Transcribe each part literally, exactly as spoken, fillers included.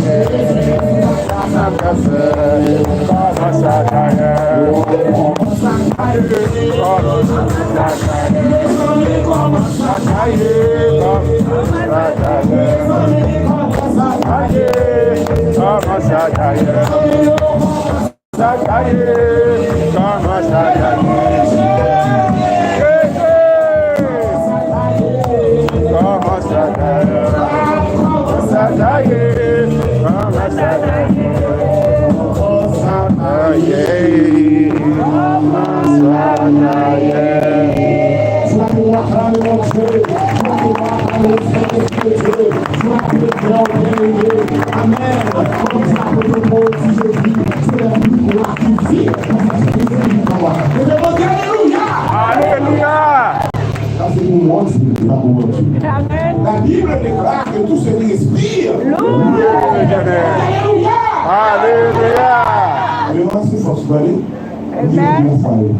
Sa k ta ye, kòman sa k ta ye? Hey, hey! Kòman sa k ta ye? Kòman sa k ta ye? Kòman sa k ta ye? Kòman sa k ta ye? Kòman sa k ta ye? Frape w, aklame Bondye. Frape w, aklame Sentespri de Dye. Frape w, Sentespri de Dye. Amèn. Kòm sa pwotokòl di Jezi, se lè piblik la ki vin nan sa ki se viktwa. Leve Bondye, alelouya! Alelouya! Sa se pou mwen, se pa pou mwen. Amèn. La Bible déclare que tout ce qui respire loue l'Éternel. Alelouya! Alelouya! Alelouya! Alelouya! Amèn.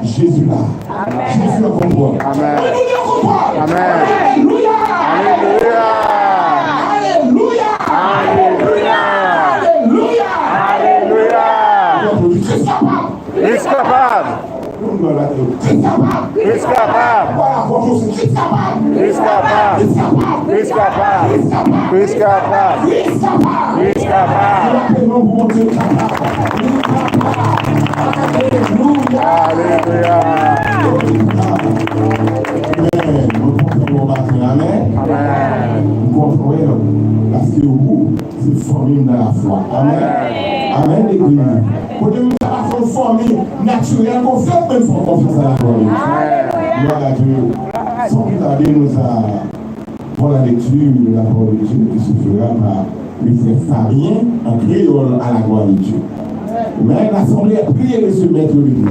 Jezi la. Amèn. Jezi an kontwòl. Amèn. Alelouya, kontwòl. Amèn. Alelouya. Alelouya. Alelouya. Alelouya. Alelouya. Kris kapab. Kris kapab. Kris kapab. Kris kapab. Kris kapab. Kris kapab. Kris kapab. Kris kapab. Kris kapab. Kris kapab. Kris kapab. Kris kapab. Alelouya. Alelouya. Amèn. Mwen kontan pou w maten. Amèn. Amèn. Mwen kontan, wi, paske ou se fanmi m nan lafwa. Amèn. Amèn. Amèn, legliz. Kote m ta pa fè yon fanmi natirèl konfyans, men m fè w konfyans a la glwa de Dye. Amèn. Glwa a Dye. San pli tade, nou sa Pour la lecture de la parole de Dieu qui se fera par le frère Fabien en créole à la gloire de Dieu. Mais l'assemblée a prié le Seigneur de Dieu.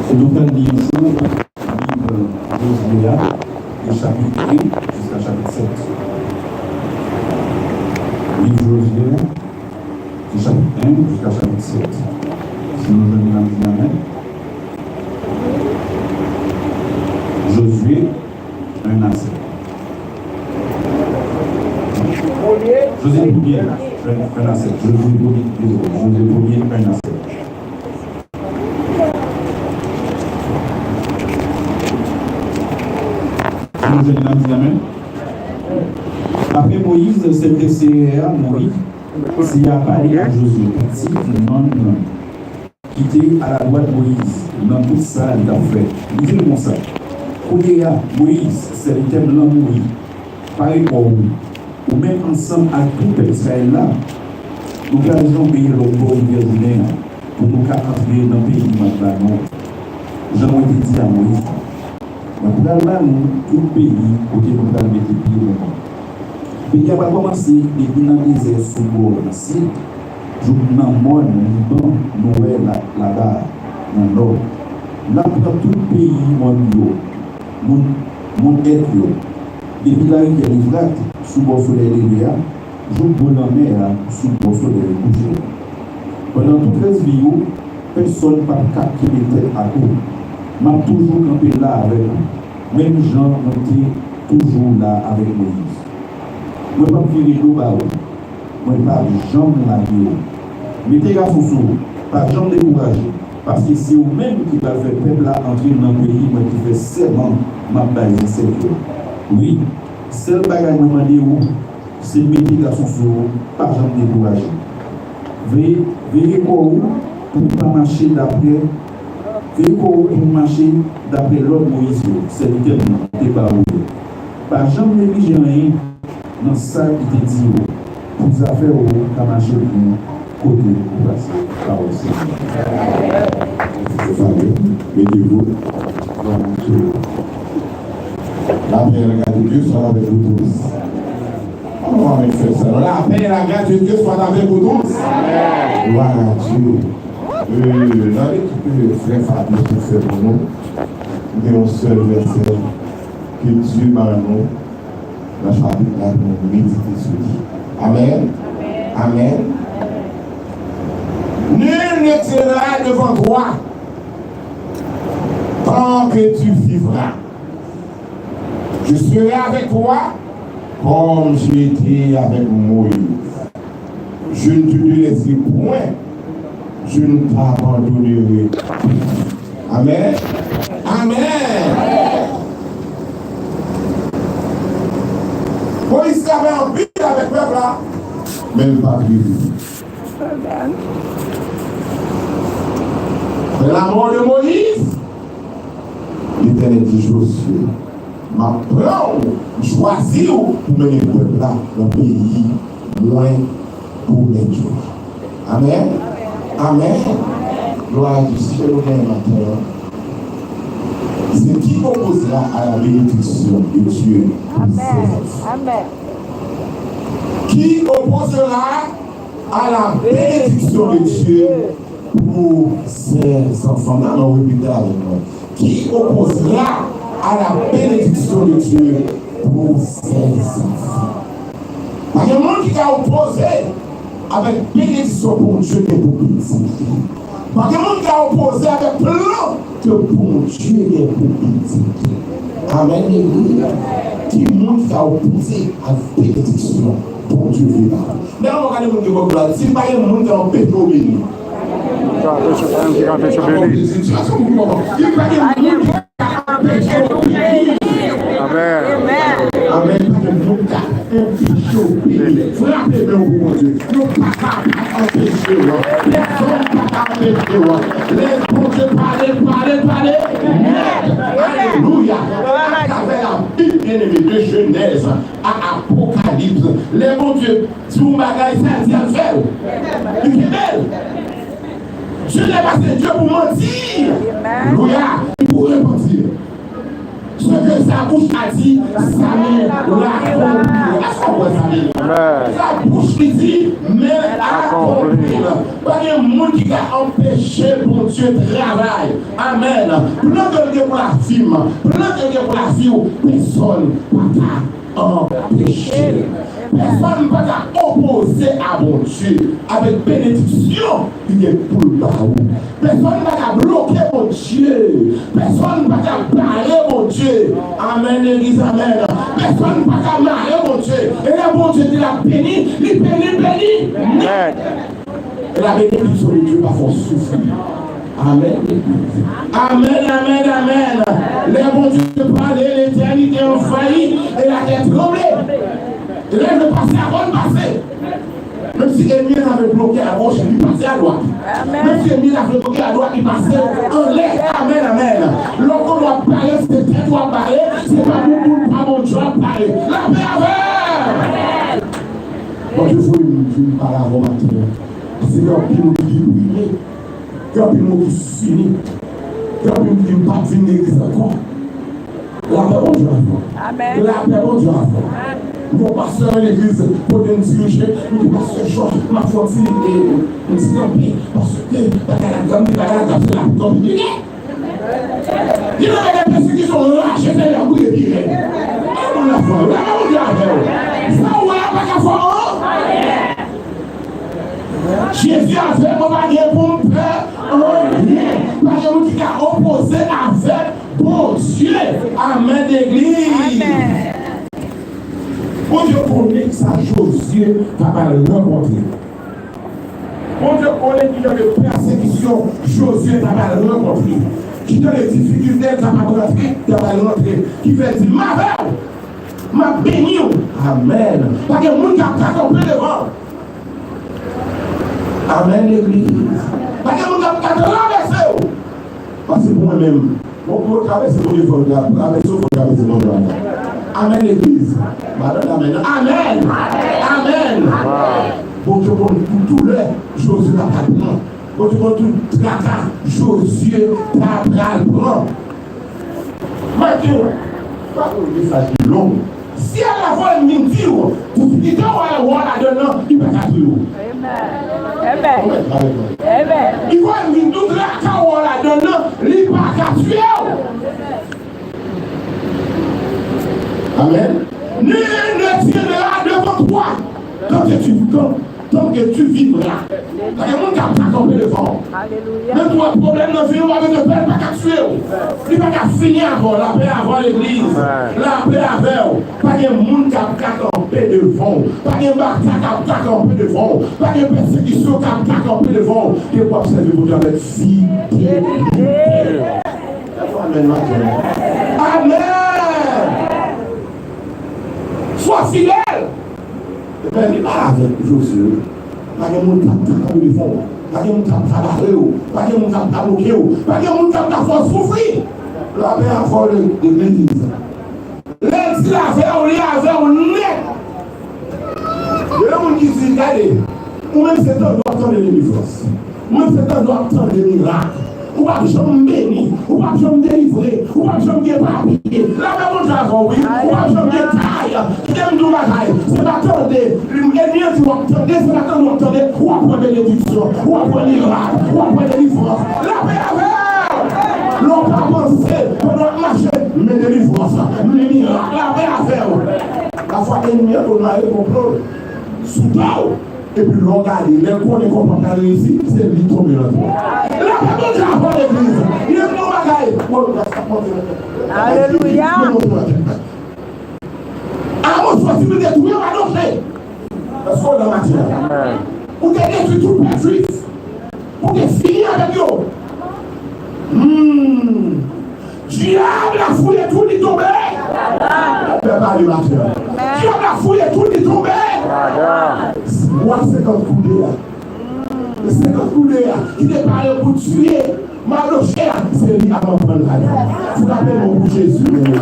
Se nou pral li ansanm. Liv Jozye a, de chapit en jiska chapit sèt. Liv Jozye a, de chapit en jiska chapit sèt. Si nou jwenn li, n ap di amèn. Jozye en a sèt. Jozye premye, en a sèt. Jozye premye, Jozye premye, en a sèt. Nou jwenn nan di amèn. Apre Moyiz, sèvitè Seyè a, mouri, Seyè a pale ak Jozye, pitit Nonm nan, ki te aladwat Moyiz, nan tout sa li t ap fè. Li di l konsa, kounye a, Moyiz, sèvitè m lan mouri. Pare kò w, ou menm ansanm ak tout pèp Izrayèl la, nou pral janbe lòt bò rivyè Jouden an, pou nou ka antre nan peyi m ap ba nou, jan mwen te di a Moyiz la. Mwen pral ba nou tout peyi kote nou pral mete pye nou an. Peyi a pral kòmanse depi nan dezè sou bò nan sid, jouk nan mòn Liban nou wè la, laba a, nan nò. N ap pran tout peyi mòn yo, moun, moun Èt yo, depi larivyè Lefrat sou bò solèy leve a, jouk bò lanmè a sou bò solèy kouche a. Pandan tout rès vi w, pèsonn p ap ka kenbe tèt ak ou. M ap toujou kanpe la avèk ou, menm jan mwen te toujou la avèk Moyiz. Mwen p ap vire do ba ou. Mwen p ap janm lage w. Mete gason sou ou, pa janm dekouraje, paske se ou menm ki pral fè pèp la antre nan peyi mwen te fè sèman m ap bay zansèt yo. Wi, sèl bagay mwen mande ou, se mete gason sou ou, pa janm dekouraje. Veye, veye kò ou pou w pa mache dapre, veye kò ou pou w mache dapre lòd Moyiz yo, sèvitè m nan, te ba ou yo. Pa janm neglije anyen nan sa li te di yo, pou zafè ou ka mache byen kote ou pase. Pawòl Senyè. Mete vou. La paix et la grâce de Dieu soit avec vous tous. Ann fè sa. La paix et la grâce de Dieu soit avec vous tous. Gloire à Dieu. Euh, nan lekti ke frè Fabien te fè pou nou, nou gen yon sèl vèsè ke Dye ban nou nan chapit la pou nou medite sou li. Amèn. Amèn. Nul ne tiendra devant toi. toi tant que tu vivras. Je serai avec toi comme j'ai été avec Moïse. Je ne te délaisserai point, je ne t'abandonnerai point. Amen. Amen. Moyiz travay anpil avèk pèp la, men l pa t rive. Après la mort de Moïse, Letènèl di Jozye, m ap pran w, m chwazi w pou mennen pèp la nan peyi mwen pwomèt yo. Amèn. Amèn. Glwa a Dye. Sijè nou genyen maten an, se qui opposera à la bénédiction de Dieu pour ses enfants? Qui opposera à la bénédiction de Dieu pour ses enfants? Nan, nou repete avèk mwen. Qui opposera à la bénédiction de Dieu pour ses enfants? Pa gen moun ki ka opoze avèk benediksyon Bondye gen pou pitit li. Pa gen moun ki ka opoze avèk plan ke Bondye gen pou pitit li. Amèn, legliz. Ki moun ki ka opoze avèk benediksyon Bondye vle ba ou? Men an gade moun ki bò w la, si pa gen moun ki ka anpeche w beni. Ki ka anpeche, pa gen moun ki ka anpeche w beni. Si pa gen moun ki ka anpeche w beni. Amèn. Amèn. Pa gen moun ka anpeche w beni. Frape men w pou Bondye. Yo pa ka anpeche w. Pèsonn pa ka anpeche w. Lè Bondye pale, pale, pale. Nèt. Alelouya. Atravè Labib, byeneme, de Jenèz a Apokalips, lè Bondye di yon bagay, sa l di a l fè l. Li kenbe l. Dieu n'est pas un Dieu pour mentir. Alelouya. Ni pour repentir. Ce que sa bouche a dit, sa men l akonpli. Èske w kwè sa, legliz? Sa bouch li di, men l akonpli. Pa gen moun ki ka anpeche Bondye travay. Amèn. Plan ke l gen pou lavi m, plan ke l gen pou lavi w, pèsonn pa ka anpeche. Pèsonn pa ka opoze a Bondye avèk benediksyon li gen pou l ba ou. Pèsonn pa ka bloke Bondye. Pèsonn pa ka bare Bondye. Amèn, legliz, amèn. Pèsonn pa ka mare Bondye. E lè Bondye di l ap beni, li beni, beni. Amèn. E la bénédiction de Dieu pa fè w soufri. Amèn, legliz. Amèn, amèn, amèn. Lè Bondye pale, letènite anvayi e latè tranble. E lè l vle pase, a konn pase. Menm si ènmi an ta vle bloke a goch, li pase a dwat. Menm si ènmi an ta vle bloke a dwat, li pase anlè. Amèn, amèn. Lè w konn w ap bare, se tèt ou ap bare, se pa moun, moun pa Bondye w ap bare. Lapè avè w! Bondye voye m vin pale avè w maten an. Paske gen anpil moun ki deprime. Gen anpil moun ki fini. Gen anpil moun ki di, "M p ap vin legliz ankò." Lapè Bondye avè w. Amèn. Lapè Bondye avè w. Amèn. Yon pastè nan legliz kote m dirije, m di, "Pastè Jòj, m ap fè yon ti, eh, yon ti kanpe, paske bagay la grav, m di bagay la grav, se la pou kanpe." Li nan bagay pèsekisyon, rache fè y ap kriye pi rèd. Mwen la fwa, la mwen di avè w. Sa w wè a pa ka fè w anyen. Jezi avè mwen, pa gen pou m pè anyen. Pa gen moun ki ka opoze avèk Bondye. Amèn, legliz. Amèn. Bondye konnen sa Jozye t ap al rankontre. Bondye konnen ki jan de pèsekisyon Jozye t ap al rankontre, ki jan de difikilte l t ap rantre, t ap al rantre, ki fè l di, "M avè w, m ap beni w." Amèn. Pa gen moun k ap ka kanpe devan w. Amèn, legliz. Pa gen moun k ap ka travèse w. Paske pou mwen menm, bon, pou yo travèse, Bondye fò yo travèse, fò yo travèse Bondye anba. Amèn, legliz. Madanm, amèn. Amèn. Amèn. Bondye konn tout doulè Jozye t ap pran. Bondye konn tout traka Jozye t ap pran. Matye, pa yon mesaj ki long. Syèl la voye m vin di w, difikilte w al wè w ladann nan, li pa ka touye w. Amèn. Amèn. Amèn. Li voye m vin di w traka w wè w ladann nan, li pa ka touye w. Amèn. Nul ne tiendra devant toi quand tu, quand tant que tu vivras. Pa gen moun k ap ka kanpe devan w. Menm si w ap pwoblèm nan vi w, pa bezwen pè, l pa ka tiye w. Li pa ka fini avè w. Lapè avè w, legliz. Lapè avè w. Pa gen moun k ap ka kanpe devan w. Pa gen batay k ap ka kanpe devan w. Pa gen pèsekisyon k ap ka kanpe devan w. Depi w ap sèvi Bondye avèk fidelite. Amèn, maten. Amèn! Swa fidèl! Ebyen, li pa avèk Jozye. Pa gen moun k ap ka kanpe devan w. Pa gen moun k ap ka bare w. Pa gen moun k ap ka bloke w. Pa gen moun k ap ka fè w soufri. Lapè avè w, legliz. Lè l di l avè w, li avè w nèt. Gen yon moun ki di, gade, ou menm se tande w ap tande delivrans. Ou menm se tande w ap tande mirak. Ou p ap janm beni, ou p ap janm delivre, ou p ap janm gen papye. Lapè Bondye avè w, wi. Ou p ap janm gen kay. Kite m di w bagay, se pa tande. Ènmi an di w ap tande, se pa tande w ap tande. W ap pran benediksyon, w ap pran mirak, w ap pran delivrans. Lapè avè w! Lè w pa panse, pandan w ap mache, men delivrans, men mirak, lapè avè w. Pafwa ènmi an konn mare konplo l sou do w, epi lè w gade, lè l konnen konplo w ap reyisi, se li k tonbe nan twò. Lapè Bondye avè w, legliz. Li menm yon bagay. Bon, sa monte nan tèt. Alelouya. Li monte nan tèt. Amos soti pou detwi yo, pa doche. Èske w la maten an? Ou te detwi tout pèp jwif. Ou te fini avèk yo. Hmm. Dyab la fouye twou li tonbe. Pèp a li maten an. Dyab la fouye twou li tonbe. Wa senkant kou de a. Senkant kou de a ki te pare pou tiye Madoche a, se li k ap pran ladan. Frape men w pou Jezi, men w.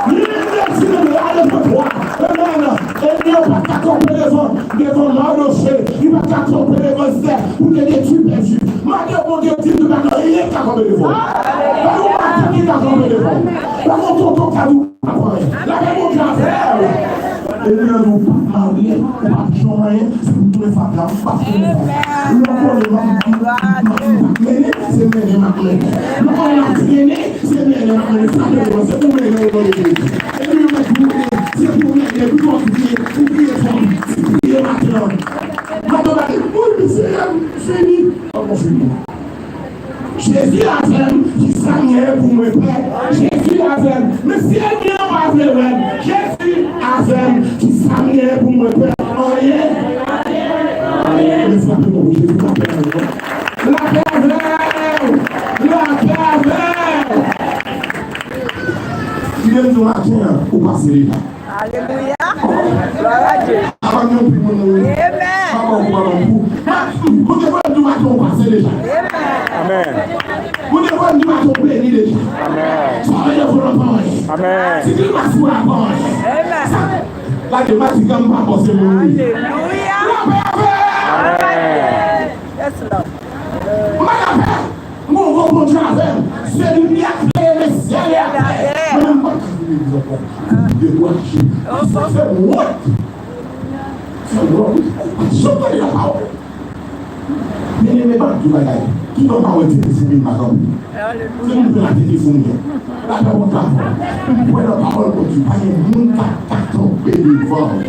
Li menm te di nan Debra de twa. Amèn. Ènmi yo pa t ka kanpe devan, devan Madoche. Li pa t ka kanpe devan Estè pou te detwi pèp jwif. Maten, Bondye di m nou pa gen anyen k ka kanpe devan w. Pa gen yon matant ki ka kanpe devan w. Pa gen yon tonton k ka di w pa anyen. Lapè Bondye avè w. Ènmi an di w p ap marye, ou p ap janm anyen, se pou tounen fatra, ou p ap tounen fatra. Lè w konnen m ap, m ap, m ap, m ap mennen, se mennen m ap mennen. Lè w konnen m ap trennen, se mennen m ap mennen. Sa vle di, se pou mennen w nan legliz. Ènmi an mèt pou mennen, se pou mennen, pou kontinye, pou priye fò, pou priye maten an. Maten an, wi, Senyè, fini. Poko fini. Jezi avè m, kisa m genyen pou mwen pè? Jezi avè m. Men si ènmi an pa vle wè m, Jezi avè m, kisa m genyen pou mwen pè? Anyen. Men frape men w pou Jezi, pa pè anyen. Lapè avè w! Lapè avè w! Li menm di w maten an, ou pase deja. Alelouya. Glwa a Dye. Amen. Amen. Bondye voye m di maten ou pase deja. Amen. Bondye voye m di maten ou beni deja. Amen. Sa vle di volonte. Amen. Si Kris ou avan. Amen. Sa, la de mati kan m pa panse moun. Alelouya. Lapè avè w. Amen. Yes, Lord. M pa ka pè. M gon gwo Bondye avè m. Se li ki a kreye le syèl e latè. Mwen menm m pa ka vin legliz ankò. Dekouraje. Sa fè m wont. Fè m wont. Janm tande lapawòl. Byeneme, m ap di w bagay. Toutan w pa wè tete foumi m pa kanpe. Se moun ki la tete foumi an. Lapè Bondye avè w. M kwè nan pawòl Bondye. Pa gen moun k ap ka kanpe devan w.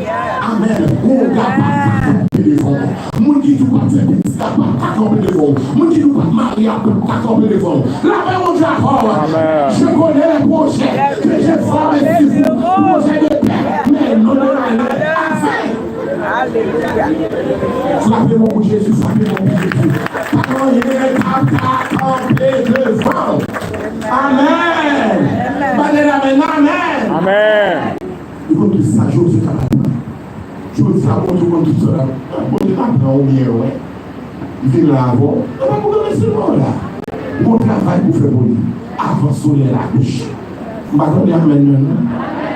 Amèn. Gwo oga p ap ka kanpe devan w. Moun ki di w p ap fè pitit la p ap ka kanpe devan w. Moun ki di w p ap marye a p ap ka kanpe devan w. Lapè Bondye avè w. Amèn. Je connais les projets que j'ai formés sur vous. Projet de paix, mais non de malheur. Afin Alelouya. Frape men w pou Jezi, frape men w pou Jezi. Pa gen anyen k ap ka kanpe devan w. Amèn. Amèn. Ba l amèn, amèn. Amèn. Ou konn tout sa Jozye t ap aprann. Jozye t ap montre w konn tout sa l ap. Bondye t ap pran w byen, wè. Li te la avè w. Epa pou gade sèlman w la. Gon travay pou fè pou li. Avan solèy la kouche. M pa tande amèn, non.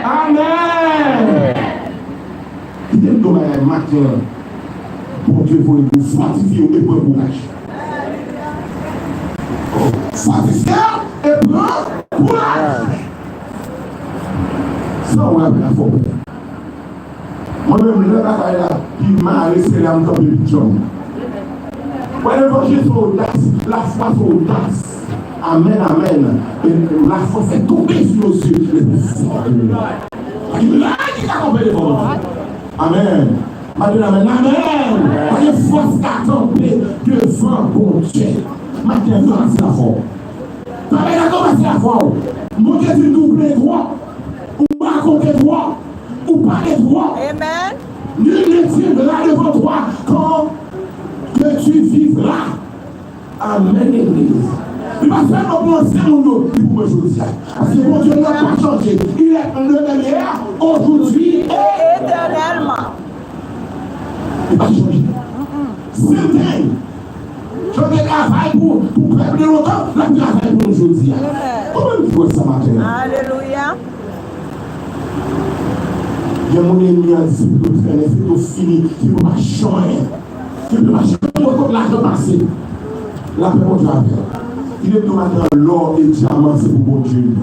Amèn. Kite m di w bagay maten an. Bondye voye pou fòtifye w e pran kouraj. Fòtifye w e pran kouraj. Sa w ap fè w pè. Mwen menm, lè batay la pi mare, se la m kanpe pi djanm. Wè, levanjil se odas, lafwa se odas. Amèn, amèn. E lafwa fè tonbe sou yo zye, le pli fò de yo. Pa gen rad ki ka kanpe devan Bondye. Amèn. Pa gen amèn, amèn. Pa gen fòs ka kanpe devan Bondye. Maten, ranmase lafwa w. Travay la, ranmase lafwa w. Bondye di nou plenn twòp, ou rakonte twòp, ou pale twòp. Amen. Nul ne viendra devant toi tant que tu vivras. Amèn, legliz. Li pa sèlman pou ansyen moun yo, li pou mwen jodi a. Paske Bondye nan pa chanje. Il est le même hier, aujourd'hui et éternellement. Li pa chanje. Same thing. Jan te travay pou, pou pèp li lontan, l ap travay pou nou jodi a. Kòman nou wè sa maten an? Alelouya. Gen moun enmi an di, se pou yo trennen, se pou yo fini, se pou yo pa janm anyen. Se pou yo pa janm wè kot lajan pase. Lapè Bondye avè w. Li di nou maten an, lò e dyaman, se pou Bondye li.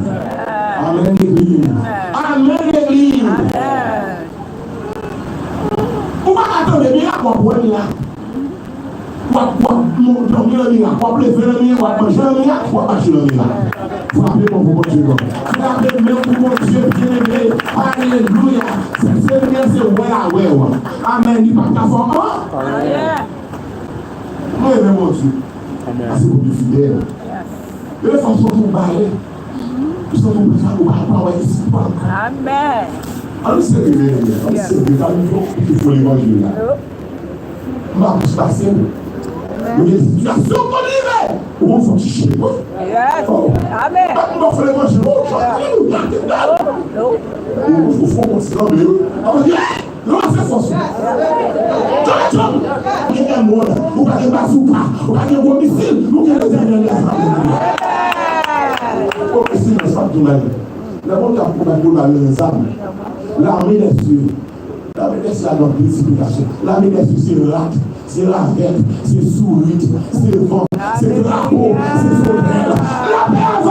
Amèn, legliz. Amèn, legliz. Ou pa ka tande mirak, w ap wè mirak. W ap, w ap dòmi nan mirak, w ap leve nan mirak, w ap manje nan mirak, w ap mache nan mirak. Frape men w pou Bondye non. Frape men w pou Bondye, byeneme. Alelouya. Se, se, se wè a wè w. Amèn. Li pa ka fè w. Amèn. Mwen renmen Bondye. Amèn. Paske Bondye fidèl. Yo fè w santi w bare. Ou santi w pa, ou pa, ou pa wè espwa. Amèn. Ann serye, byeneme. Ann serye. Sa nou fè w fè levanjil la. M ap pase w. Amèn. Ou gen sitiyasyon pou rive. Ou konn fè w ti chèk, wi. Yes. Oh. Amèn. Mwen fè levanjil. Oh, alelouya. Ou fè w sanble, wi. Oh, yeah. Lanse fòs ou. Donald Trump, ou pa gen M one, ou pa gen bazouka, ou pa gen gwo misil, nou gen Letènèl nan zam. Oke, silans, p ap di anyen. Lè Bondye ap pwomèt pou l ba nou zam, lame dè sye, lame dè sye a nan presipitasyon. Lame dè sye se rat. Se ravèt, se sourit, se van, se drapo, se sotèl. Lapè avè w!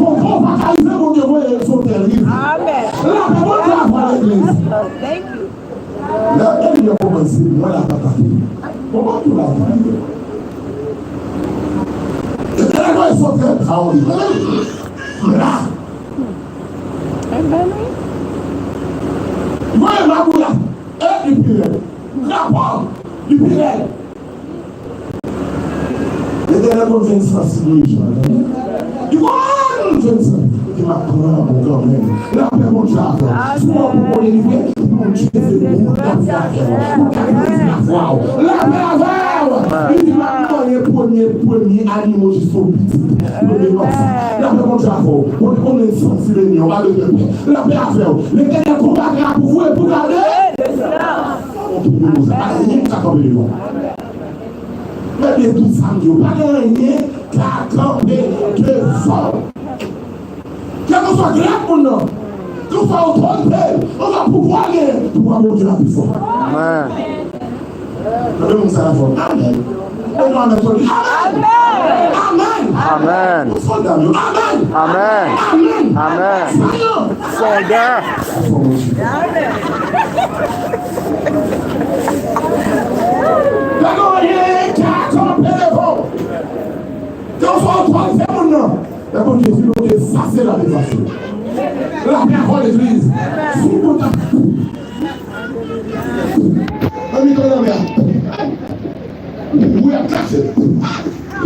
Kontan w pa ka rive, Bondye voye sotèl rive. Amèn. Lapè Bondye avè w, legliz. Thank you. Lè enmi an kòmanse, mwen la pa tape. Kòman tou la di? Letènèl voye sotèl, a w li. M la. Amen, wi. Voye mabou la. E li pi rèd. Drapo, li pi rèd. Letènèl konn jwenn sansib nou, Jan. Li konn jwenn sansib. Li di, "M ap pran bon kanmenm." Lapè Bondye avè w. Si w ap pou delivre, Bondye se pou l ap fè avè w. Pou l ka grandi lafwa w. Lapè avè w. Li di, "M ap manyen premye, premye animo jis o pitit. Premye manti." Lapè Bondye avè w. Bondye konn jwenn sansib enmi an, pa bezwen pè. Lapè avè w. Letènèl konbatra pou vou e pou gade. Sa bon pou nou, sa pa gen anyen k ka kanpe devan w. Mete tout sa m di w, pa gen anyen k ka kanpe devan w. Kèlkeswa grad moun nan, kèlkeswa otorite, kèlkeswa pouvwa l genyen, pouvwa Bondye la pi fò. Amèn. Tande moun sa la fò. Amèn. Ou konn amèn fò di. Amèn. Amèn. Amèn. Amèn. Amèn. Amèn. Amèn. Amèn. Amèn. Amèn. Amèn. Fò andan. Fò Bondye. Amèn. Pa gen anyen k ka kanpe devan w. Kèlkeswa otorite moun nan, lè Bondye vin, Bondye efase l, l ap efase. Lapè avè w, legliz. Si w kontan. Ann, mete w nan men an. Ou ap kache.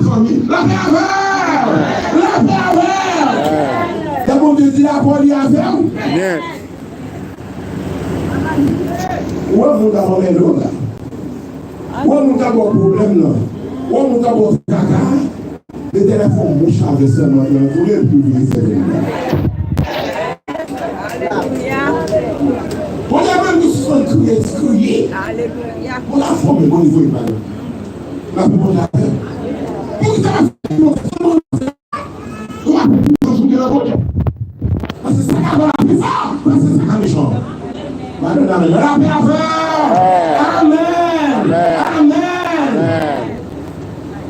Zanmi, lapè avè w! Lapè avè w! Lè Bondye di lapè li avè w. Amen. Ou wè moun k ap anmède w la. Ou wè moun k ap ba w pwoblèm nan. Ou wè moun k ap ba w traka. Letènèl fè yon mouch avè sèman li an tou, epi li vire sèvèl li. Alelouya. Bondye menm ki sispann kriye, kriye. Alelouya. Bon, la fòme, bon, li voye pale. Lapè Bondye avè w. Poukisa w ap fè yon sèman? Ou pa pou pran sou teren kote. Paske sa k ap la pi fò, paske sa k ap mechan. Madanm nan, lapè avè w. Amèn. Amèn. Amèn.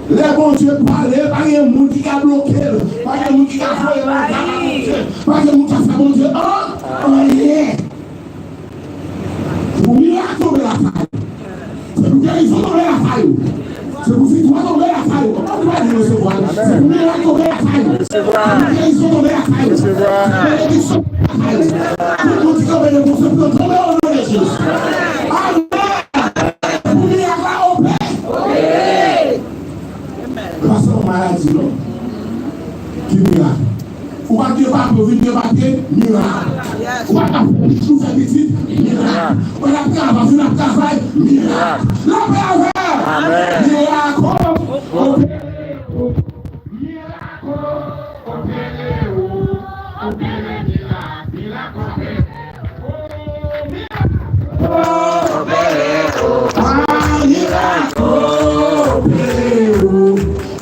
Lè Bondye pale, pa gen moun ki ka bloke l. Pa gen moun ki ka voye l anba Bondye. Pa gen moun ki ka fè Bondye an, anyen. Se pou mirak tonbe lakay ou. Se pou gerizon tonbe lakay ou. Se pou viktwa tonbe lakay ou. Kòman ou pa di resevwa l? Se pou mirak tonbe lakay ou. Se pou gerizon tonbe lakay ou. Se pou benediksyon tonbe lakay ou. Tout moun ki kanpe devan w, se pou yo tonbe o non de Jezi. Amèn. Maladi, non. Ki mirak? Ou pa t gen papye, ou vin gen papye, mirak. Ou pa t ap fè pitit, ou fè pitit, mirak. Ou pa t ap travay, ou vin ap travay, mirak. Lapè avè w. Mirak opere ou. Mirak opere ou. Opere mirak. Mirak opere. Ah, mirak opere ou.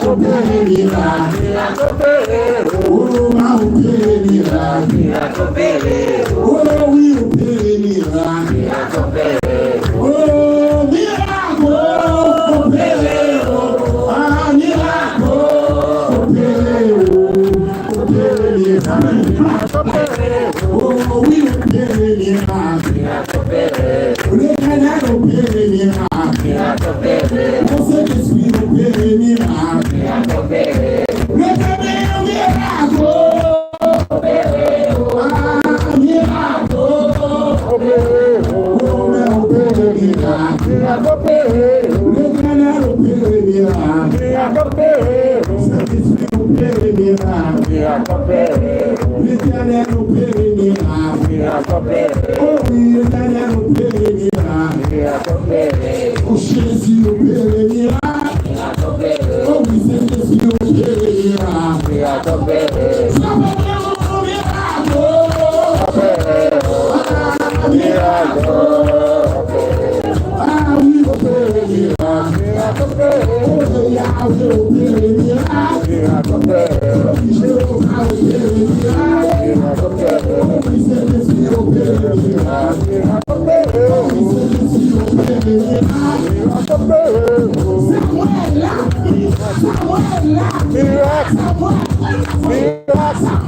Opere mirak. Mirak opere ou. Oh, ma opere mirak. Mirak opere ou. Oh, wi, opere mirak. Mirak opere ou. Oh, mirak opere ou. Ah, mirak opere ou. Opere mirak. Oh, wi, opere mirak. Letènèl opere mirak. Bon Sentespri opere mirak. Letènèl mirak. Ah, mirak. Oh, men opere mirak. Letènèl opere mirak. Sentespri opere mirak. Letènèl opere mirak. Oh wi, Letènèl opere mirak. Oh Jezi opere mirak. Oh wi, Sentespri opere mirak. Sa fè mirak. Ah, mirak. Ah wi, opere mirak. Opere, Yahweh, opere mirak. Jewova, opere mirak. Sentespri, opere mirak. Sentespri, opere mirak. Samwèl la, Samwèl la, Samwèl la. Mirak! Mirak! Mirak!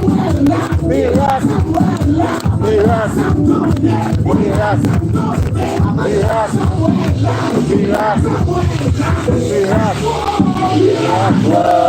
Mirak! Mirak! Mirak! Mirak! Amèn.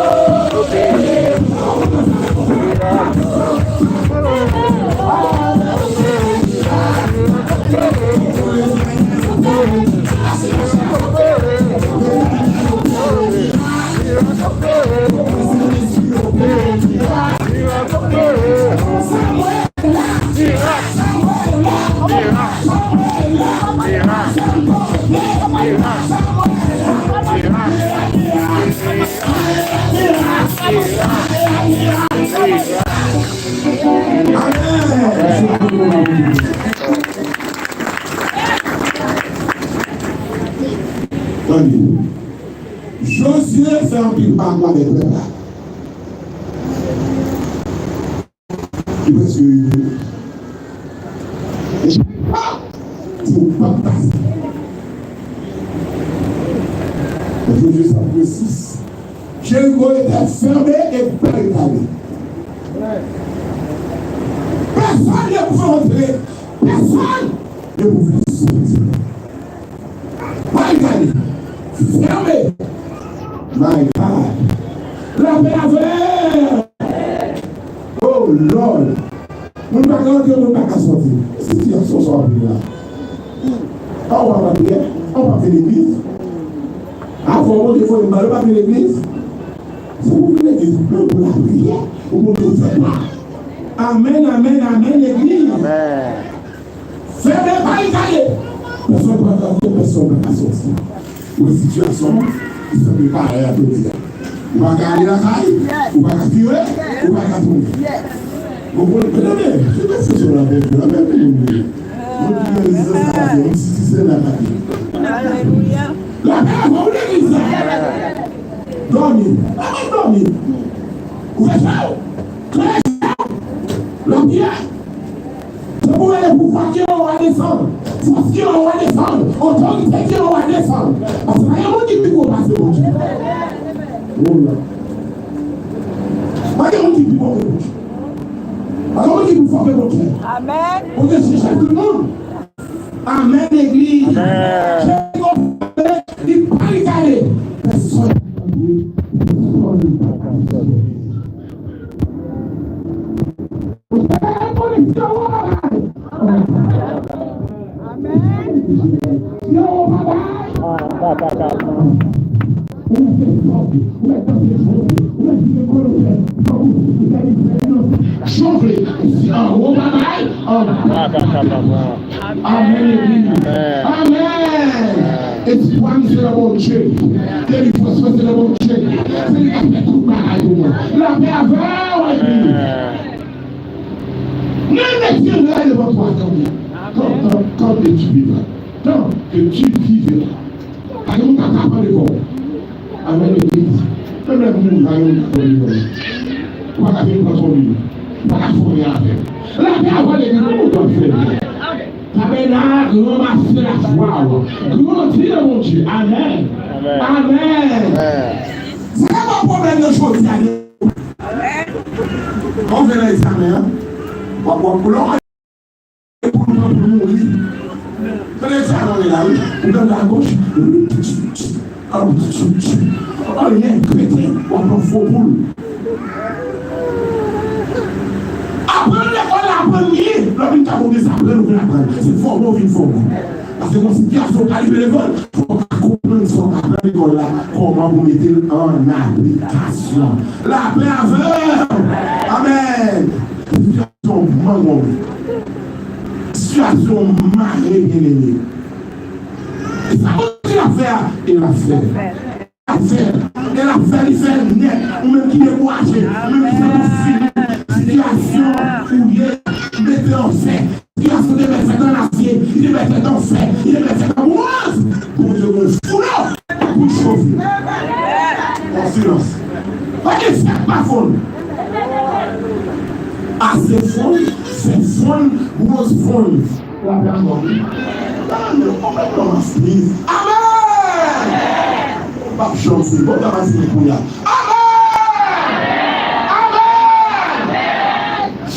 Tande. Jozye fè anpil bagay avèk pèp la. Li prèske rive. Li p ap pase. Jozye chapit sis. Jeriko etè fèmen e pa rekale. Pèsonn ne pouvait antre. Pèsonn ne pouvait sortir. Pa regade. Fèmen. My God. Lapè avè. Oh Lord. Moun pa ka antre, moun pa ka soti. Sitiyasyon sa w ap viv la. A w pa priyè, a w pa vin legliz. Avan Bondye voye m ba yo pa vin legliz. Se pou vin legliz, men pou lapriyè, pou Bondye fè pa. Amèn, amèn, amèn, legliz. Amèn. Fèmen, pa regade. Pèsonn pa ka antre, pèsonn pa ka soti. Ou wè sitiyasyon an, li sanble parèy a jodi a. Ou pa ka ale lakay, ou pa ka vire, ou pa ka tounen. Ou konprann? Mezanmi, se pa se sou la bèl la, men pou nou. Mwen ki gen rezistans sa, se yon ti ti sè la kati. Lapè avè w legliz la. Dòmi. Pa mèt dòmi. Ouvè je w. Klere je w. Lapyè. Se pou rele pouvwa ki anwo a desann. Fòs ki anwo a desann. Otorite ki anwo a desann. Paske pa gen moun ki pi gwo pase Bondye. Oh la. Pa gen moun ki pi gwo ke Bondye. Pa gen moun ki pi fò ke Bondye. Amèn. Bondye se chèf tout moun. Amèn, legliz. Amèn. Jeriko fèmen, li pa regade. Pèsonn pa ka antre, pèsonn pa ka soti. Ou fè revolisyon, ou pa bay. Amèn. Yo, ou pa bay. Ah, pa, pa, pa, pa. Ou fè sòt, ou fè sòt. Jan w vle, si anwo pa bay, anba pa kapab. Amèn, legliz. Amèn. Espwa m se nan Bondye. Delivrans mwen se nan Bondye. Se li k ap fè tout bagay pou mwen. Lapè avè w, legliz. Nan metye la devan twa, tanpri. Tant, tant, tant que tu vivras. Tant que tu vivras. Pa gen moun k ap pran devò w. Amèn, legliz. Menm lè m mouri, pa gen moun k ap pran devò m. Ou pa ka vin pran fòm li. Ou pa ka fòme avè m. Lapè avè w, legliz. Nan moun w ap fè. Tabènak, ranmase lafwa w. Grandi nan Bondye. Amèn. Amèn. Amèn. Amèn. Sa ka ba w pwoblèm nan jodi a. Amèn. Ou vle nan egzamen an? W ap, w ap, w ap, e pou nou pran pou nou mouri. Tande sa, non, la, wi. Ou tande agoch. Anyen, kreten, w ap pran fo poul. Aprann lekòl la, aprann li. Lè w vin ka bon, dezaprann, ou vin aprann. Se fòme w vin fòme. Paske gon sitiyasyon w ka rive devan l, fò w ka konprann sa w ka aprann lekòl la, kòman pou mete l an aplikasyon. Lapè avè w. Amèn. Sitiyasyon mangòm. Sitiyasyon mare, byeneme. E sa Bondye ap fè a, e l ap fè. L ap fè. E l ap fè, li fè nèt. Ou menm ki dekouraje, ou menm ki santi w fini, sitiyasyon ou ye, mete w an fè. Sitiyasyon te mèt fèt an asye, li te mèt fèt an fè, li te mèt fèt an bwonz. Bondye gen yon founo pou l chofe. An silans. Pa gen fè k pa fonn. Asye fonn, fè fonn, bwonz fonn. Lapè avè w. Amèn. Ou mèt nan mas li. Amèn! Ou p ap janm fini. Bon, ta pase li kounye a. Amèn! Amèn!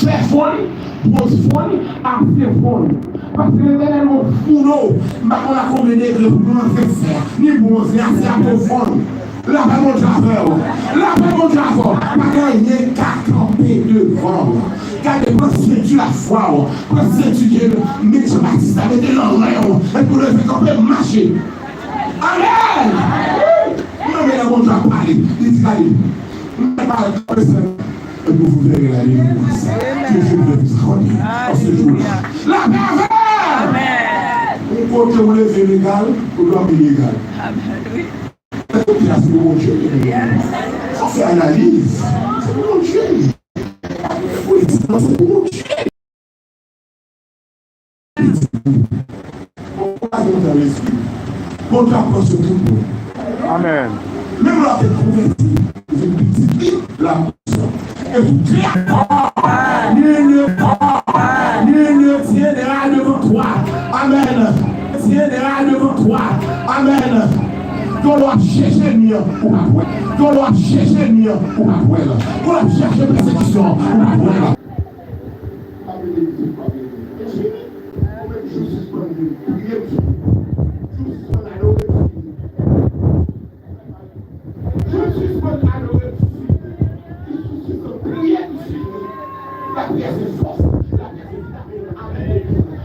Fè fonn, bwonz fonn, asye fonn. Paske Letènèl gon founo, m pa konn a konbyen degre pou nou antre fè, ni bwonz, ni asye a pou fonn. Lapè Bondye avè w. Lapè Bondye avè w. Pa gen anyen k ka kanpe devan w. Gade, pran senti lafwa w. Pran senti Dye. Met Jan Batis la, mete l nan ren w. Epi w leve kanpe, mache. Amèn! Ou renmen lè Bondye ap pale. Li di, gade, mwen pale kanpe sèl. Epi w vere la delivrans ke je vais vous accorder en ce jour-là. Lapè avè w! Yon kote w leve legal, ou dòmi legal. Kote a se pou Bondye. Fò fè analiz. Se pou Bondye. Wi, se pou Bondye. Bondye ap pran sou tout moun. Amèn. Menm lè w te konvèti, ou vin pitit li, l ap pran sou. Et tout cœur, nul ne, nul ne tiendra devant toi. Amèn. Tiendra devant toi. Amèn. Kon lè w ap chèche ènmi an, ou p ap wè l. Kon lè w ap chèche ènmi an, ou p ap wè l. Kon lè w ap chèche pèsekisyon an, ou p ap wè l. Pa benedikte, pa benedikte. E fini. Ou menm, jou sispann vin priye m sou li. Jou sispann adore m sou li. Jou sispann adore m sou li. Jou sispann priye m sou li. Lapriyè se fòs. Lapriyè se vitamin. Amèn.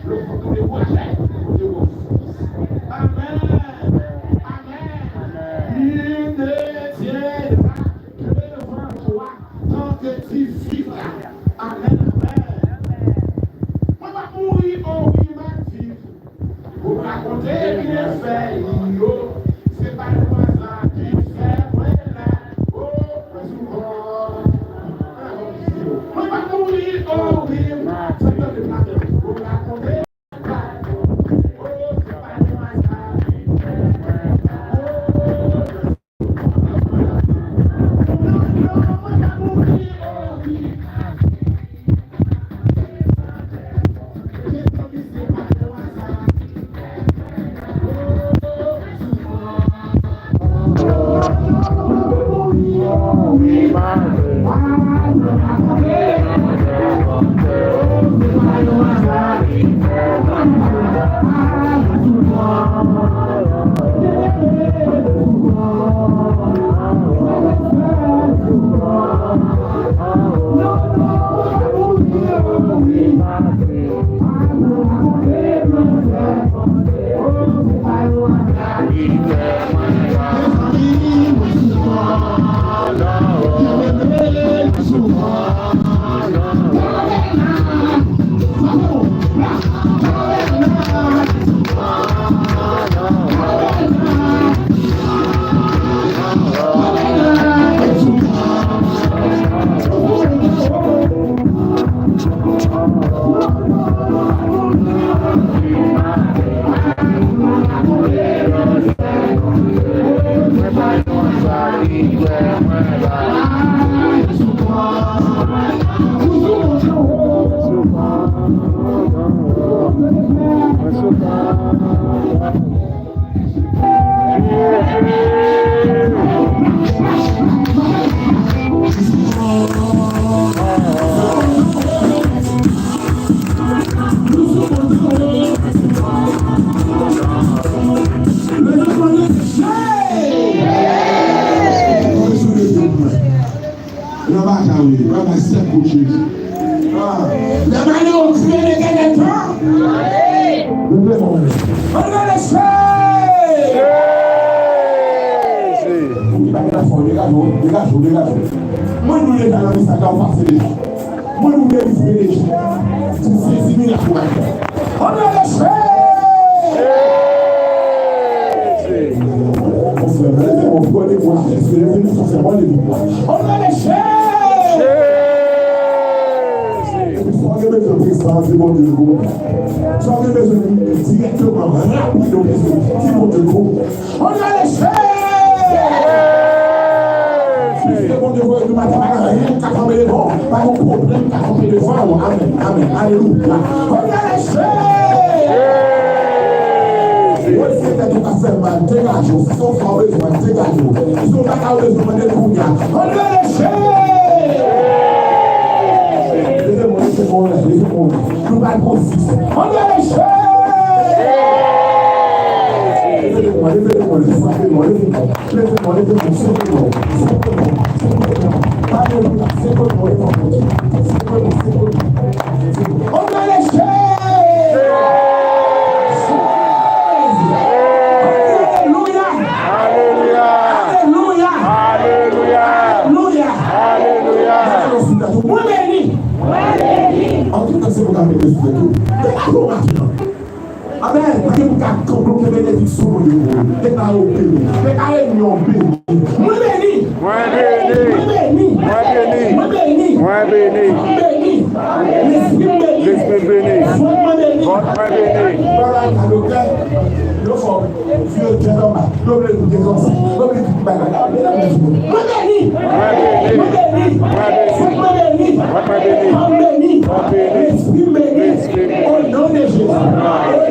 Lè w fè w dekouraje, Bondye ba w fòs. Amèn. Amèn. Nul ne tiendra devant toi. Tant que tu vivras. Amèn, amèn. Mwen p ap mouri, o wi, m ap viv pou rakonte byenfè li yo. Se pa yon aza ki fè mwen la, o, mwen souvan. Mwen p ap mouri, o wi, m ap viv pou rakonte. Nan batay, wi. Batay sèt kout Jezi. Ah. Lè malere kriye, Letènèl pran. Leve men w. Ann rele Jezi. Degaje w, degaje w, degaje w. Mwen nou deja nan mesaj la, ou pase deja. Mwen nou delivre deja. Ti sezi mirak ou va fè. Ann rele Jezi. Monchè, leve men w, fò dekouraje, leve men w, fò dekouraje. Ann rele Jezi. Epi sa w gen bezwen prezans Bondye gwo. Sa w gen bezwen dirèkteman, rapid, ou bezwen di Bondye gwo. Ann rele Jezi. Piske Bondye voye nou maten, pa gen anyen k ka kanpe devan w, pa gen pwoblèm k ka kanpe devan w. Amèn, amèn, alelouya. Ann rele Jezi. Woy, se tèt ou k ap fè mal, degaje w. Se yon fwa w bezwen, degaje w. Se yon bagay ou bezwen, mande l kounye a. Ann rele Jezi. Leve men w, leve men w, leve men w. Nou pral pran sis. Ann rele Jezi. Leve men w, leve men w, leve men w, leve men w. Leve men w, leve men w, sove men w, sove men w, sove men w. Alelouya, sove men w, sove men w, sove men w. Ann rele Jezi. Alelouya. Alelouya. Alelouya. Alelouya. Mwen beni. Mwen beni. Antouka, se pou ta mete sou tèt ou. Degaje w maten an. Amèn. Pa gen moun k ap bloke benediksyon Bondye pou ou. Deklare w beni. Deklare yon beni. Mwen beni. Mwen beni. Mwen beni. Mwen beni. Mwen beni. Mwen beni. Lespri m beni. Lespri m beni. Vant mwen beni. Vant mwen beni. Bagay la doktè. Yo fò. Vye tèt anba. Yo vle nou devanse. Yo vle tout bagay. Mwen beni. Mwen beni. Mwen beni. Mwen beni. Vant mwen beni. Vant mwen beni. Kò m beni. Kò m beni. Lespri m beni. Lespri m beni. O non de Jezi. O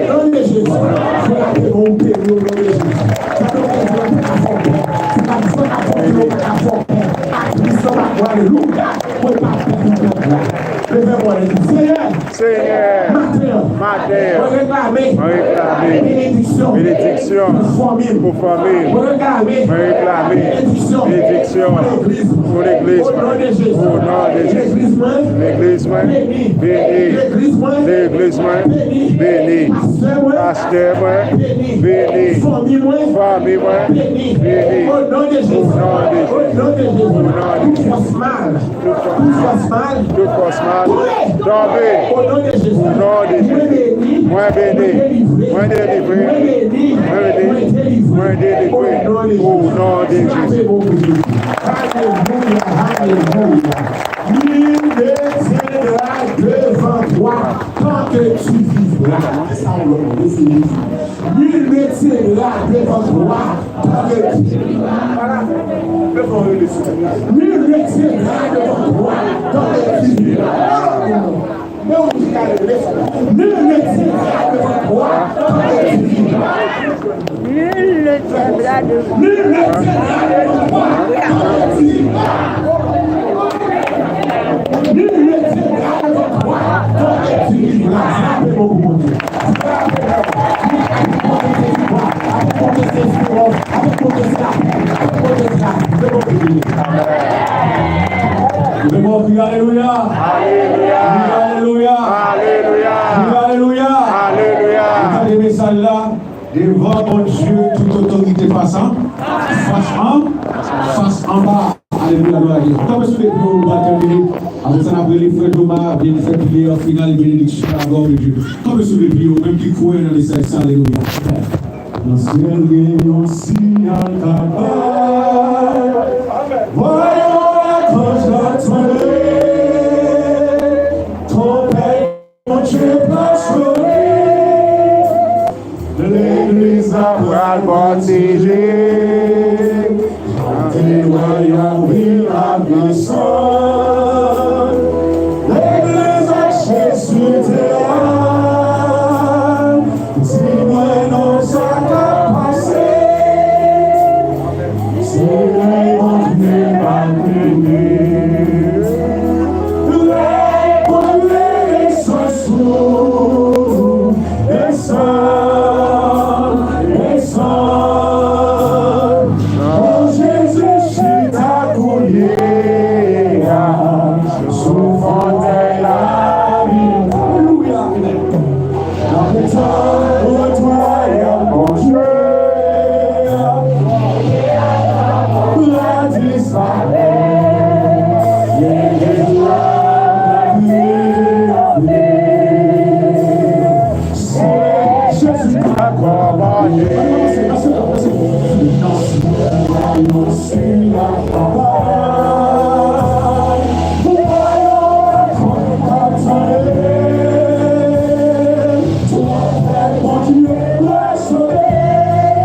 non de Jezi. Frape men w beni o non de Jezi. Sa nou fè di w pa ka fè w pè. Sa nou fè di w pa ka fè w pè. Ak Kris nan pa kwa, alelouya. Mwen pa pè nan pèp la. Leve men w, di, Senyè. Senyè, maten an, maten an, mwen reklame, mwen reklame, benediksyon, benediksyon, pou fanmi m, pou fanmi m. Mwen reklame, mwen reklame, benediksyon, benediksyon, pou legliz, pou legliz, o non de Jezi, o non de Jezi. Legliz mwen, legliz mwen, beni, beni, legliz mwen, legliz mwen, beni, beni, pastè mwen, pastè mwen, beni, beni, fanmi mwen, fanmi mwen, beni, beni, o non de Jezi, o non de Jezi, o non de Jezi. Tout fòs mal, tout fòs mal, tout fòs mal, tonbe. O non de Jezi. O non de Jezi. Mwen beni. Mwen beni. Mwen delivre. Mwen beni. Mwen beni. Mwen delivre. O non de Jezi. O non de Jezi. Frape bon Jezi. Alelouya, alelouya. Nul ne tiendra devant toi tant que tu vivras. Se sa w lè w mande, se Jezi. Nul ne tiendra devant toi tant que tu vivras. Nul ne tiendra devant toi tant que tu vivras. Nul ne tiendra devant toi tant que tu vivras. Nul ne tiendra devant toi tant que tu vivras. Nul ne tiendra devant toi tant que tu vivras. Frape bon pou Bondye. Frape bon. Avèk Bondye se viktwa, avèk Bondye se esperans, avèk Bondye se lapè, avèk Bondye se lapè. Leve men w, leve men w. Leve men w, kriye alelouya. Alelouya. Kriye alelouya. Alelouya. Kriye alelouya. Alelouya. Ou tande mesaj la? Devan Bondye, tout otorite fas an, fas an, fas anba. Alelouya, glwa a Dye. Kanpe sou de pye w, nou pral tèmine. Apre sa, n ap rele frè Joma, vin fè priyè final, benediksyon, la gloire de Dieu. Kanpe sou de pye w, ou menm ki kwè nan mesaj sa, alelouya. Nan syèl gen yon siyal k ap bay. Vwa yon akanj k ap tande. Twonpèt Bondye pral sone. Legliz la pral pwoteje. Chante wayòm li ap desann. Legliz la, Jezi te la. Di mwen non, sa k ap pase. Se lè Bondye va vini. Lè Bondye desann sou, desann, desann. Bon, Jezi chita kounye a sou fòtèy lavi. Alelouya. N ap tann retou wayòm Bondye a disparèt. Legliz la triyonfe. Se Jezi k ap konbate. Nan syèl la, nan syèl la, papa. Twonpèt Bondye pral sone.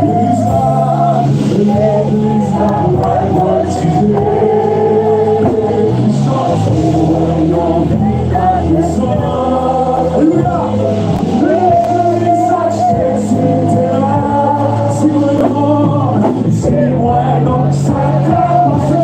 Legliz la, legliz la pral pwoteje. Chante wayòm li ap desann. Alelouya. Legliz la, Jezi te la. Si mwen non, si mwen non, sa k ap pase.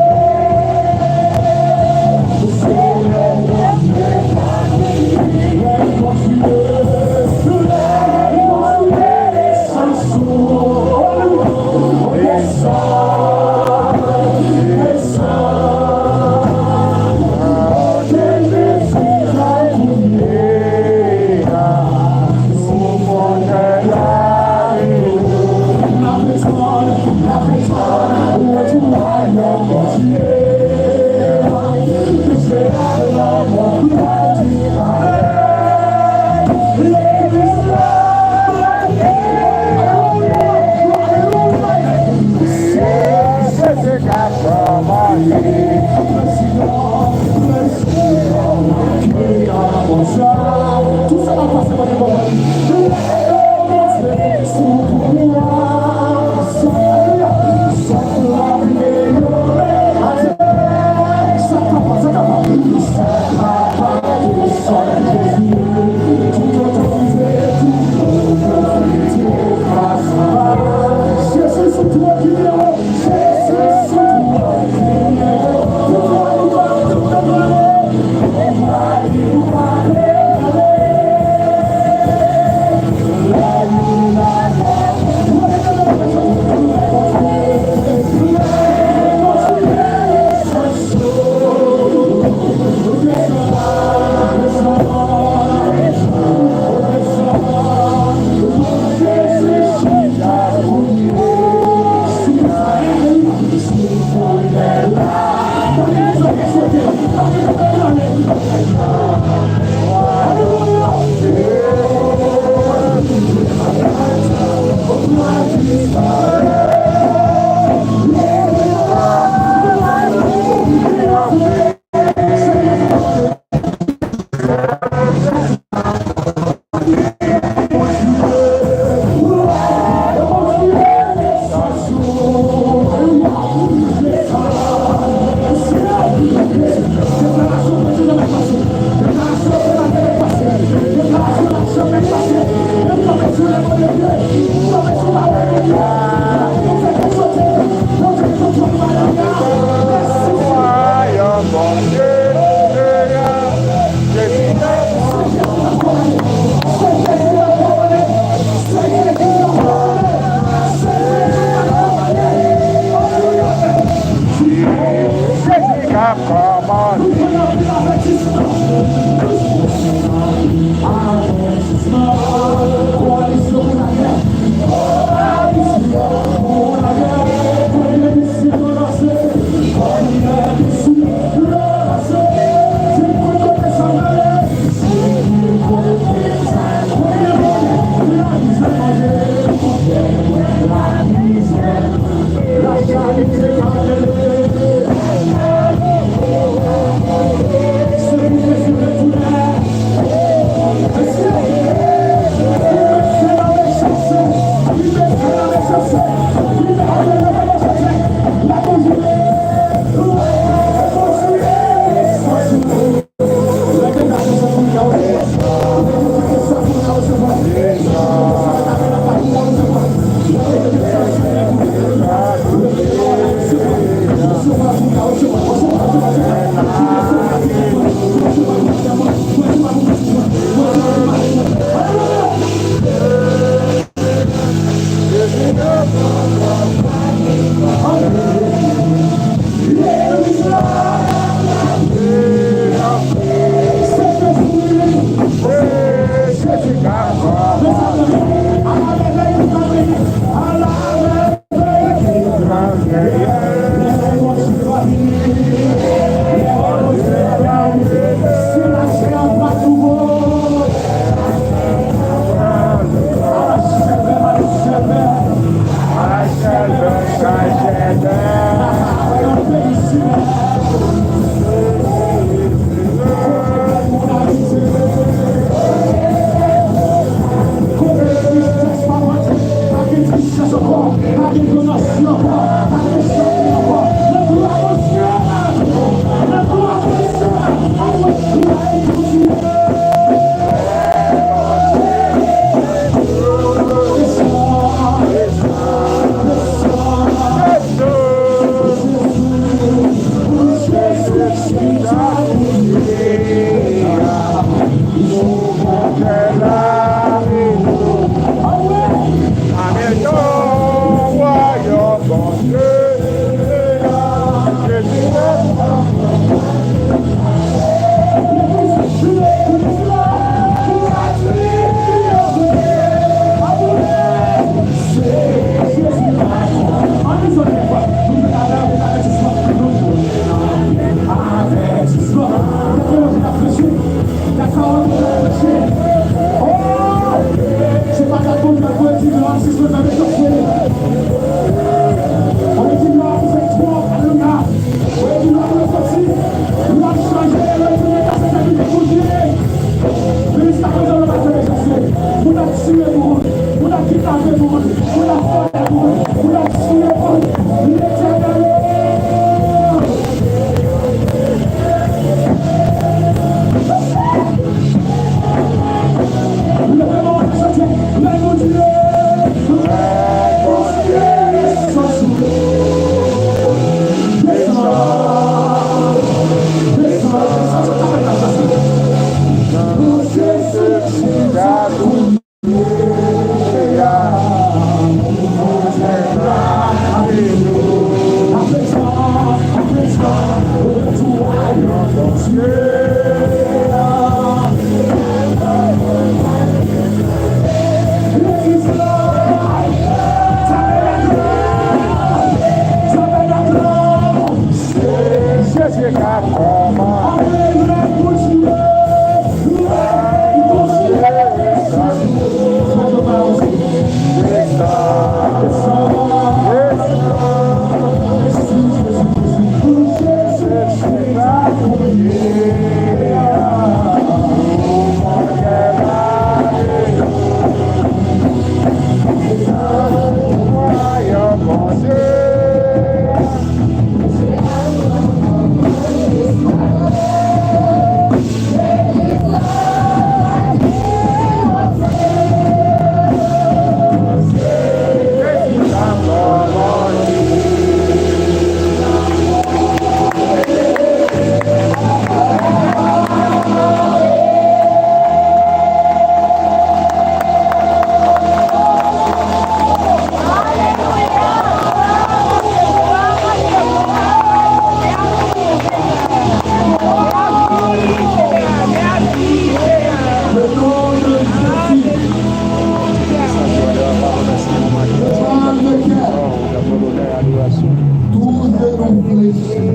Tout renouvelé dans les cieux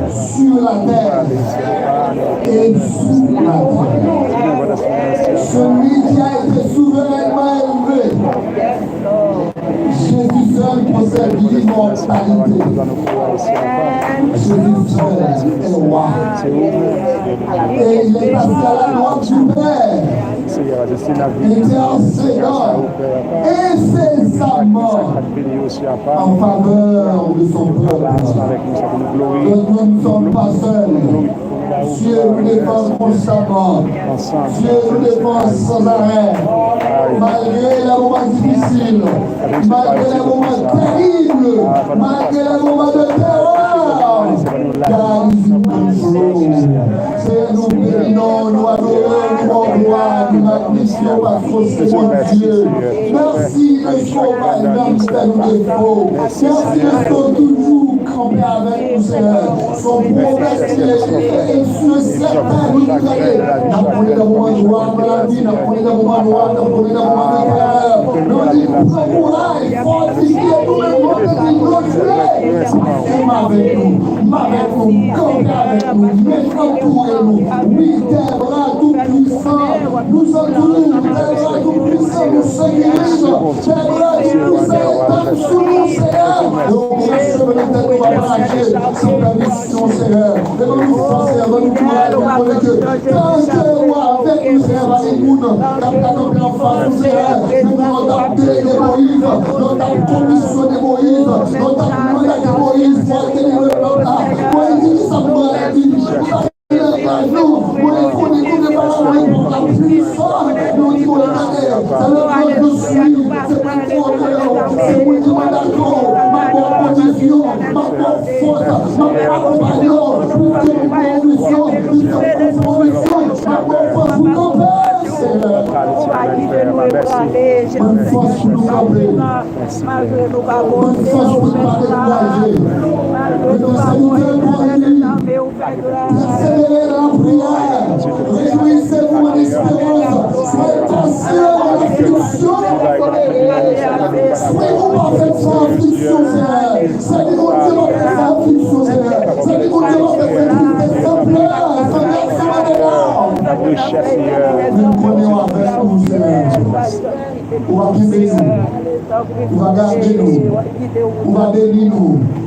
sur la terre et sous la terre. Celui qui a été souverainement élevé, Jésus seul possède l'immortalité. Jésus seul est roi. Et il est assis à la droite du Père, intercédant incessamment en faveur de son peuple. Donc nous ne sommes pas seuls. Dieu nous défend constamment. Dieu nous défend sans arrêt. Malgré les moments difficiles, malgré les moments terribles, malgré les moments de terreur, God is in control. Seyè, nou beni non w, nou adore w, nou ba w glwa, nou magnifye w paske w se Bondye. Mèsi paske w pa janm fè nou defo. Mèsi paske w toujou kanpe avèk nou, Seyè. Se yon pwomès ki e, e, e, si sèten nou gade. N ap konnen nan moman nwa nan lavi, n ap konnen nan moman nwa, n ap konnen nan moman de terè. Men w di, pran kouraj, fòtifye nou menm, nou te di, Bondye, paske m avèk nou, m avèk nou, kanpe avèk nou, men antoure nou. Wi, dè bra toupwisan, nou antoure, dè bra toupwisan, nou sekirize, dè bra toupwisan, e tap sou nou, Seyè. E okenn semen nan tèt nou pa plache, san pèmisyon, Seyè. E ban nou fòs, Seyè, ban nou kouraj, ban nou konnen ke tanke w avèk nou, Seyè, pa gen moun k ap ka kanpe anfas nou, Seyè. Men nou t ap delege Moyiz, nou t ap komisyone Moyiz, nou t ap mandate Moyiz pou al delivre pèp la. Moyiz di, "Kisa m pral di?" Mwen konnen kote pa la mwen la pwisans, nou di Bondye, sa le mwen je suis, se mwen ki konnen w, se mwen ki mwen dakò, m ap ba w pwovizyon, m ap ba w fòs, m ap akonpanye w, pou ke w pran pwovizyon, pou ke w pran pwovizyon, m ap ba w fòs pou kanpe, Senyè. Mwen fòs pou nou kanpe. Malgre nou pa monte, ou fè nou lave. Ou fè nou lave, ou fè nou lave. Pèsevere nan lapriyè. Rejwisez-vous en espérance. Soyez patient dans l'affliction. Soyez pas faites sans affliction, Seigneur. Sèvi Bondye pa fè sans affliction, Seigneur. Sèvi Bondye pa fè sans tristesse, sans pleurs, sans versement de larmes. Nou konnen w avèk nou, Seigneur. Ou va kenbe nou. Ou va gade nou. Ou va beni nou.